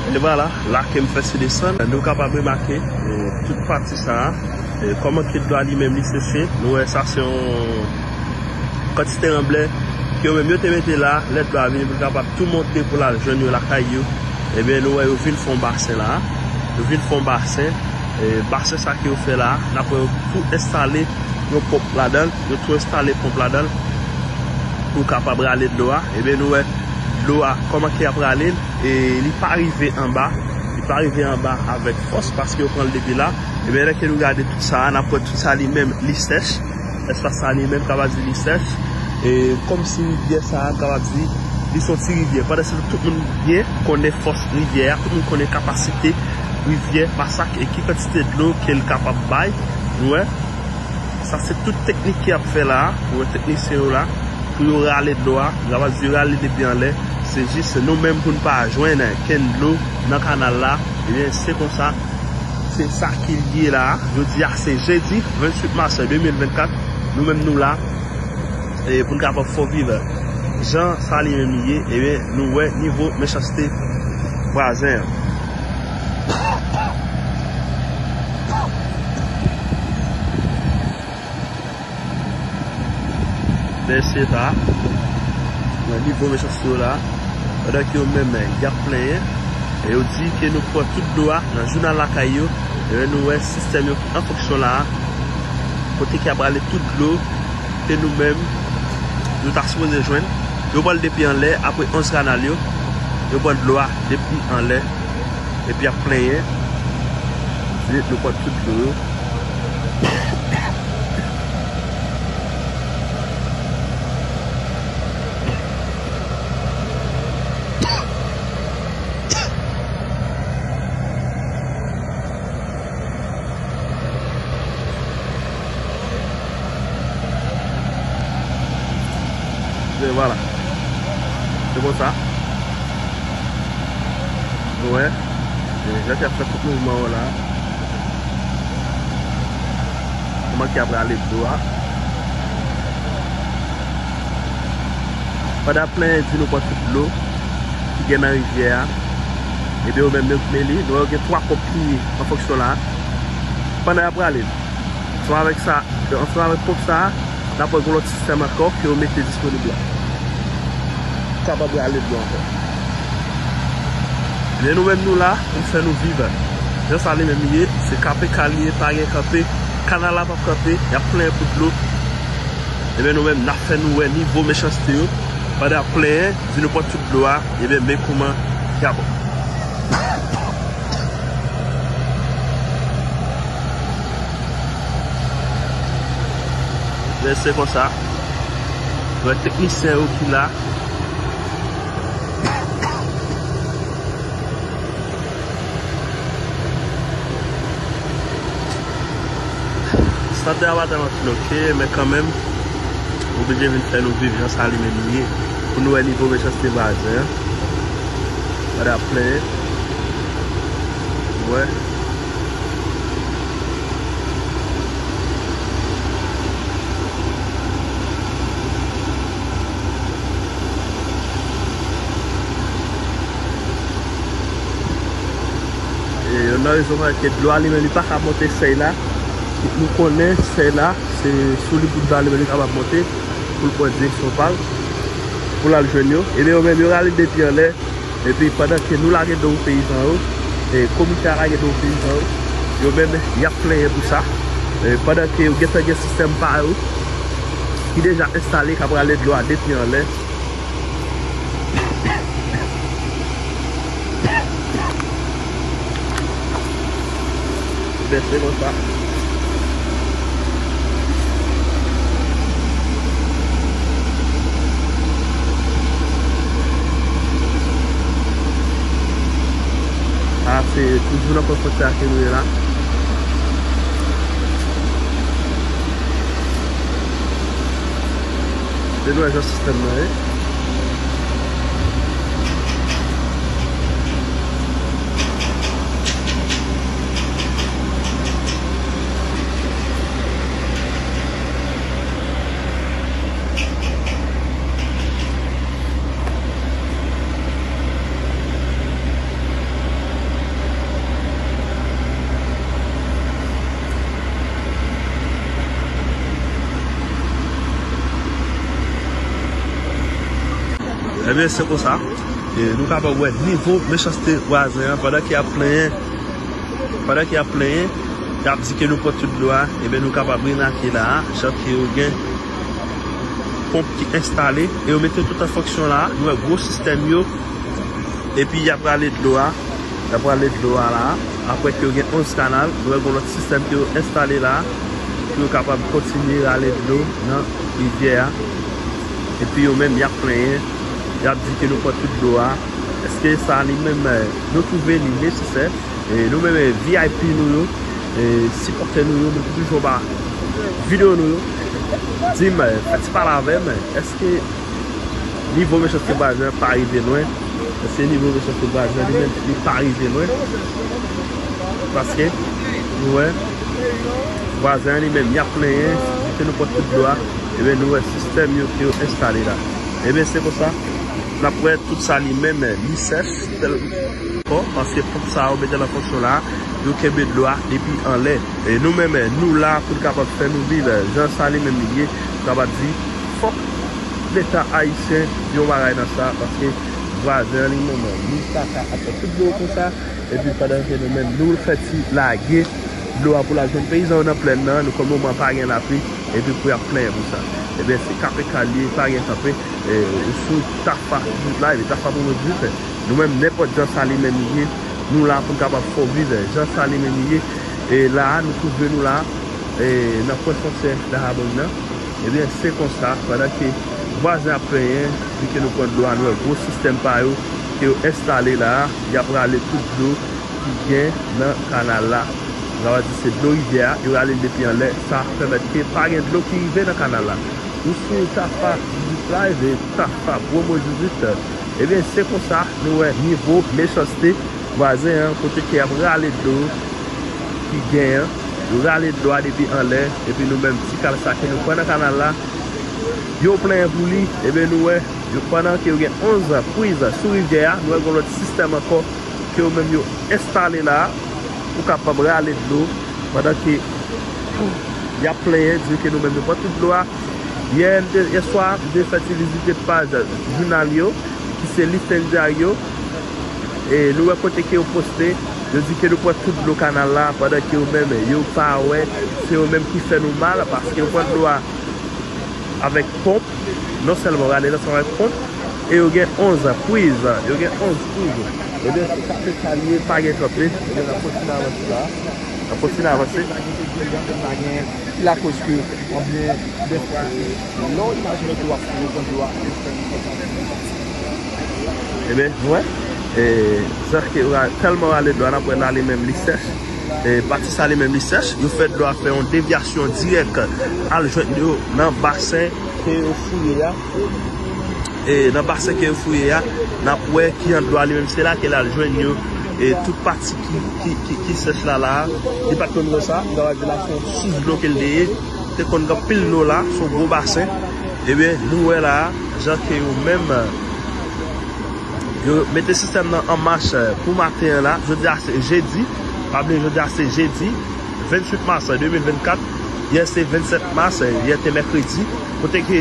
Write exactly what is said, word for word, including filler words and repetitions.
E vwala, la ke m fè se desann. Nou kapab remake, e, tout pati sa a, e, kòman ke dlo a li menm li seche. Nou wè sa se yon kantite ranblè ke yo menm yo te mete la, lè dlo a vini pou l kapab tou monte pou l al jwenn yo lakay yo. Ebyen, nou wè yo vin fè yon basen la. Yo vin fè yon basen. E, basen sa ke yo fè la, n ap wè yo tou enstale yon ponp ladan l. Yo tou enstale ponp ladan l pou kapab rale dlo a. Ebyen, nou wè dlo a, kòman ke ap rale l, e li pa rive anba, li pa rive anba avèk fòs, paske yo pran l depi la. Ebyen, lè ke nou gade tout sa a, n ap wè tout sa li menm, li sèch. Espas sa li menm, kapab di li sèch. E kòmsi rivyè sa a, kapab di, li se yon ti rivyè. Pandan se tan, tout moun byen konnen fòs rivyè a, tout moun konnen kapasite rivyè Masak e ki kantite dlo ke l kapab bay. Nou wè, sa se tout teknik ke y ap fè la a. Ou wè teknisyen yo la, pou yo rale dlo a. N kapab di yo rale depi anlè. Se jis nou menm pou n pa jwenn kenn dlo nan kanal la. Ebyen, se konsa. Se sa ki l ye la a. Jodi a se jedi venntuit mas de mil vennkat. Nou menm nou la, e, pou n kapab fè w viv jan sa li menm li ye. Ebyen, nou wè nivo mechanste vwazen an. Mesye sa, nan nivo mechanste yo la, pandan ke yo menm, y ap plenyen, e yo di ke nou pran tout dlo a nan jounal lakay yo, e nou wè sistèm yo ki an fonksyon la a, kote ke y ap rale tout dlo ke nou menm, nou ta sipoze jwenn. Yo pran l depi anlè, apre onz kanal yo, yo pran dlo a depi anlè. Epi y ap plenyen. Vin nou pran tout dlo yo. E vwala. Se konsa. Ou wè. E jan ke y ap fè tout mouvman yo la. Kòman ke y ap rale dlo a. Pandan y ap plenyen, di nou pran tout dlo ki gen nan rivyè a. Ebyen, yo menm, yo t mele. Nou wè, yo gen twa ponp ki an fonksyon la. Pandan y ap rale l. Ansanm avèk sa, ansanm avèk ponp sa a, n ap wè gon lòt sistèm ankò ke yo mete disponib la. Kapab rale dlo ankò. Men nou menm nou la, pou n fè nou viv. Jan sa li menm li ye, se K P K li ye, pa gen kanpe, kanal la p ap kanpe, y ap plenyen pou dlo. Ebyen nou menm, n ap fè nou wè nivo mechanste yo. Pandan y ap plenyen, di nou pran tout dlo a, ebyen men kòman y ap Men se konsa. Wè teknisyen yo ki la. Sante a pa tèlman fin oke, men kanmenm, oblije vin fè nou viv jan sa li menm li ye. Pou nou wè nivo mechanste vwazen an. Gade ap plenyen. Wè. E, youn nan rezon fè ke dlo a li menm li pa ka monte sèy la. Nou konnen sèy la, se sou li pou dlo a li menm li kapab monte, pou l pran direksyon pa l, pou l al jwenn yo. Ebyen, yo menm, yo rale depi anlè. Epi pandan ke nou lage dlo pou peyizan yo, e, komite a lage dlo pou peyizan yo, yo menm, y ap plenyen pou sa. E, pandan ke yo gentan gen sistèm pa yo, ki deja enstale, k ap rale dlo a depi anlè. Vèse konsa. A, se toujou nan pwen fwontyè a ke nou ye la. Se nou wè jan sistèm nan ye. Ebyen, se konsa. E nou kapab wè nivo mechanste vwazen an pandan ke y ap plenyen. Pandan ke y ap plenyen, y ap di ke nou pran tout dlo a. Ebyen, nou kapab remake la a, jan ke yo gen ponp ki enstale. E yo mete tout an fonksyon la a. Nou wè gwo sistèm yo. Epi, y ap rale dlo a. Y ap rale dlo a la a. Apre ke yo gen onz kanal, nou wè gen lòt sistèm ke yo enstale la a. Pou yo kapab kontinye rale dlo nan rivyè a. Epi, yo menm, y ap plenyen. Y ap di ke nou pran tout dlo a. Èske sa li menm, eh, nou twouve li nesesè? E nou menm, eh, V I P nou yo, eh, sipòtè nou yo, nou toujou anba videyo nou yo. Di m, eh, fè ti pale avè m, eh, èske nivo mechanste vwazen an pa rive lwen? Èske nivo mechanste vwazen an li menm li pa rive lwen? Paske nou wè vwazen an li menm, y ap plenyen, ke nou pran tout dlo a, ebyen, nou wè sistèm yo ke yo enstale la. Ebyen, se konsa, n ap wè tout sa li menm, eh, li sèch, tèl, bon, paske ponp sa yo mete nan fonksyon la, yo kenbe dlo a depi anlè. E nou menm, eh, nou la pou n kapab fè nou viv, eh, jan sa li menm li ye, nou kapab di, fòk Leta ayisyen yon bagay nan sa, paske vwazen an li menm, li pa ka ap fè tout dlo konsa, epi pandan ke nou menm, nou fè ti lage dlo a pou l al jwenn peyizan yo nan plèn nan, nou kòm moman pa gen lapli, epi pou y ap plenyen pou sa. Ebyen, se kape kalye, pa gen kanpe, e, ou sou Tafa, la, epi Tafa pou nou di, nou menm, nenpòt jan sa li menm li ye, nou la pou n kapab fè w viv, jan sa li menm li ye. E la a, nou twouve nou la, e, nan pwen fwontyè Dahabòg nan. Ebyen, se konsa, pandan ke vwazen ap plenyen, di ke nou pran dlo a, nou wè gwo sistèm pa yo, ke yo enstale la a, y ap rale tout dlo ki gen nan kanal la. Nou kapab di se dlo rivyè a, yo rale l depi anlè, sa pèmèt ke pa gen dlo ki rive nan kanal la. Ou sou Tafa Judith Live, e Tafa Promo Judith. Ebyen, se konsa, nou wè nivo mechanste vwazen an, kote ke y ap rale dlo ki gen an. Yo rale dlo a depi anlè, epi nou menm, ti kal sa ke nou pran nan kanal la, yo plenyen pou li, ebyen, nou wè, yo, pandan ke yo gen onz priz sou rivyè a, nou wè gen lòt sistèm ankò ke yo menm yo enstale la a, pou kapab rale dlo, pandan ke y ap plenyen, di ke nou menm nou pran tout dlo a. Yè, m te, yè swa, m te fè ti vizite paj jounal yo, ki se Listin Diario. E nou wè kote ke yo poste, yo di ke nou pran tout dlo kanal la, pandan ke yo menm, yo pa wè, se yo menm ki fè nou mal, paske yo pran dlo a avèk ponp, non sèlman rale l ansanm avèk ponp, e yo gen onz priz, yo gen onz priz. Ebyen, se kape kalye, pa gen kanpe, ebyen, n ap kontinye avanse la. N ap kontinye avanse. Ki lakoz ke, anbyen, dèfwa ke, lè w imajine ke w ap pran dlo a, ebyen, nou wè, e, sa ke ra-, tèlman rale dlo a, n ap wè la li menm li sèch. E, pati sa li menm li sèch, yo fè dlo a fè yon devyasyon dirèk al jwenn yo nan basen ke yo fouye a. E, nan basen ke yo fouye a, n ap wè kijan dlo a li menm se la ke l al jwenn yo. E, tout pati ki, ki, ki, ki sèch la, la a, li pa t konn konsa, m kapab di la se yon sous dlo ke l te ye. Te konn gen anpil dlo la, se yon gwo basen. Ebyen, nou wè la a, jan ke yo menm, yo mete sistèm nan an mach, eh, pou maten an la. Jodi a se jedi. Pa bliye jodi a se jedi venntuit mas de mil vennkat. Yè se vennsèt mas, eh, yè te mèkredi. Kote ke